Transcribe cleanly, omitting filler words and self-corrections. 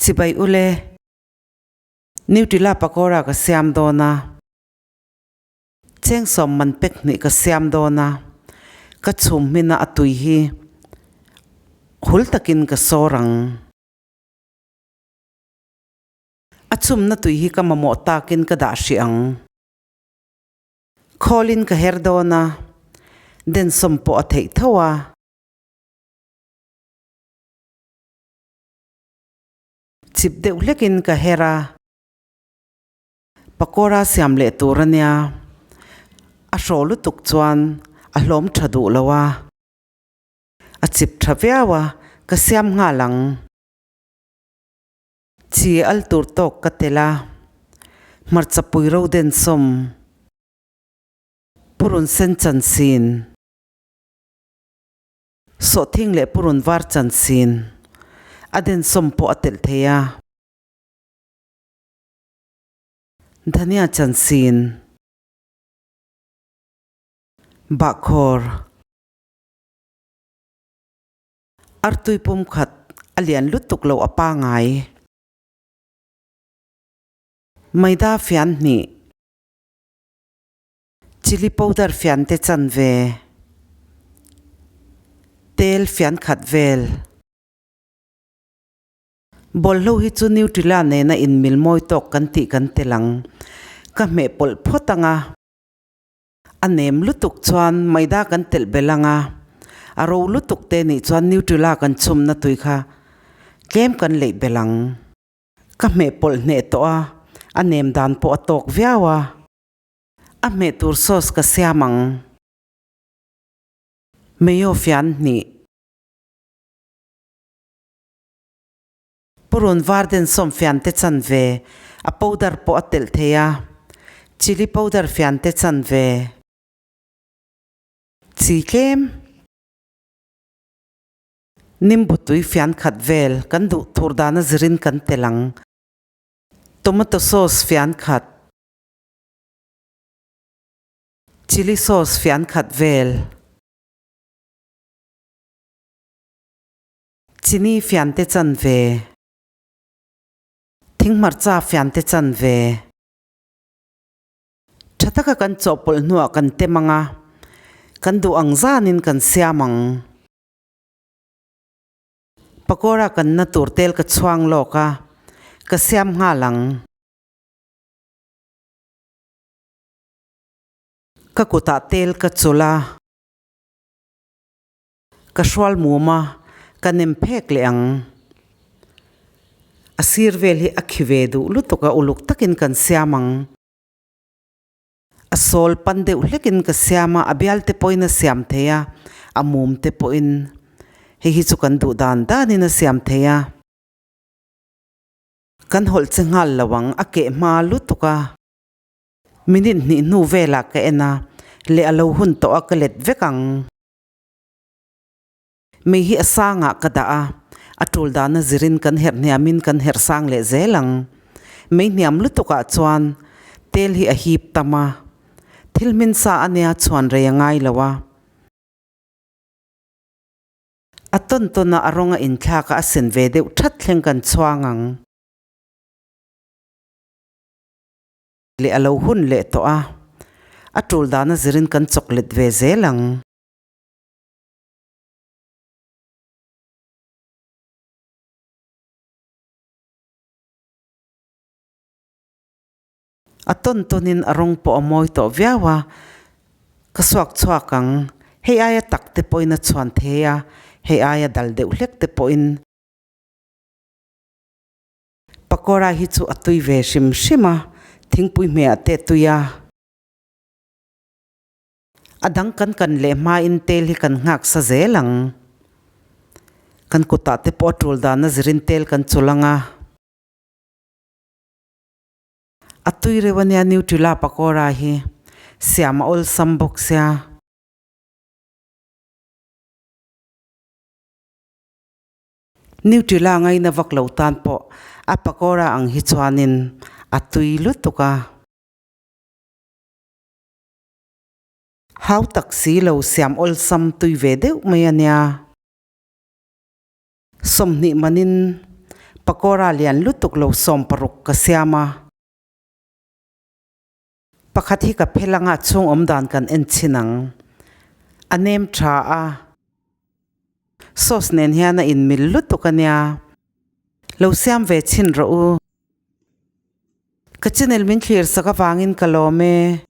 Chibai ule. Nutella pakora ka siam dawn a. Cheng sawm man pek hnih ka siam dawn a. Ka chhum hmin a a tui hi hul takin ka sawr ang. A chhumna tui hi ka mamawh takin ka dah hrih ang. Khawlin ka her dawn a, densawm pawh a theih tho a. Chip deuh hlekin ka her a, pakora siam leh tur a nia. A hraw lutuk chuan a hlawm tha duh lo a, a chip tha viau a, ka siam nghal ang. Chi al tur tawk ka tel a, hmarcha pui ro den sawm, purun sen chan sin, sawhthing leh purun var chan sin, a den sawm pawh a telh thei a, dhania chan sin, bahkhawr. Artui pum khat a lian lutuk lo a pangai. Maida fian hnih. Chilli powder fian te chan ve. Tel fian khat vel. Bawlhlo hi chu Nutella nena inmil mawi tawk kan tih kan tel ang. Ka hmeh pawlh phawt ang a. A nem lutuk chuan maida kan telh belh ang a, a ro lutuk te nih chuan Nutella kan chhumna tui kha tlem kan leih belh ang. Ka hmeh pawlh hneh tawh a, a nem dan pawh a tawk viau a. A hmeh tur sauce ka siam ang. Mayo fian hnih. Purun var den sawm fian te chan ve, a powder pawh a telh thei a, chilli powder fian te chan ve. Chi tlem. Nimbu tui fian khat vel kan duh tur dana zirin kan telh ang. Tomato sauce fian khat. Chilli sauce fian khat vel. Chini fian te chan ve. Thinghmarcha fian te chan ve. Tha taka kan chawhpawlh hnuah kan tem ang a, kan duh ang zanin kan siam ang. Pakora kan na tur tel ka chhuang lawk a, ka siam nghal ang. Ka kutah tel ka chulh a. Ka hrual mum a, ka nem phek leh ang. A sir vel hi a khi ve duh lutuk a, uluk takin kan siam ang. A sawl pan deuh hlekin ka siam a, a bial te pawhin a siam thei a, a mum te pawhin. Hei hi chu kan duh dan danin a siam thei a. Kan hawlh che nghal lo ang, a keh hma lutuk a. Minute hnih hnu velah ka en a, leh a lo hun tawh a ka let vek ang. Mei hi a sangah ka dah a, a tul dana zirin kan herh hniamin kan herh sang leh zel ang. Mei hniam lutukah chuan tel hi a hip tam a, thil hmin sa a nia chhuan rei a ngai lo a. A tawn tawn a a rawng a inthlak a, a sen ve deuh that thleng kan chhuang ang. Leh a lo hun leh tawh a, a tul dana zirin kan chawk let ve zel ang. A tawn tawnin a rawng pawh a mawi tawh viau a, ka suak chhuak ang. Hei aia tak te pawhin a chhuan thei a, hei aia dal deuh hlek te pawhin. Pakora hi chu a tui ve hrim hrim a, thingpui hmehah te a tui a. A dang kan kan leh hmain tel hi kan nghak sa zel ang. Kan kutah te pawh a tul dana zirin tel kan chul ang a. A tui reuh ania Nutella pakora hi siam a awlsam bawk sia. Nutella ngaina vak lo tan pawh a pakora ang hi chuanin a tui lutuk a. Hau tak si lo siam awlsam tui ve deuh mai a nia. 20 manin Pakora lian lutuk lo 60 ka siam a. Pakhat hi ka phel anga chhung awm dan kan en chhin ang. A nem tha a. Sauce nen hian a inmil lutuk a nia. Lo siam ve chhin rawh u. Ka channel min thlir sak avangin ka lawm e.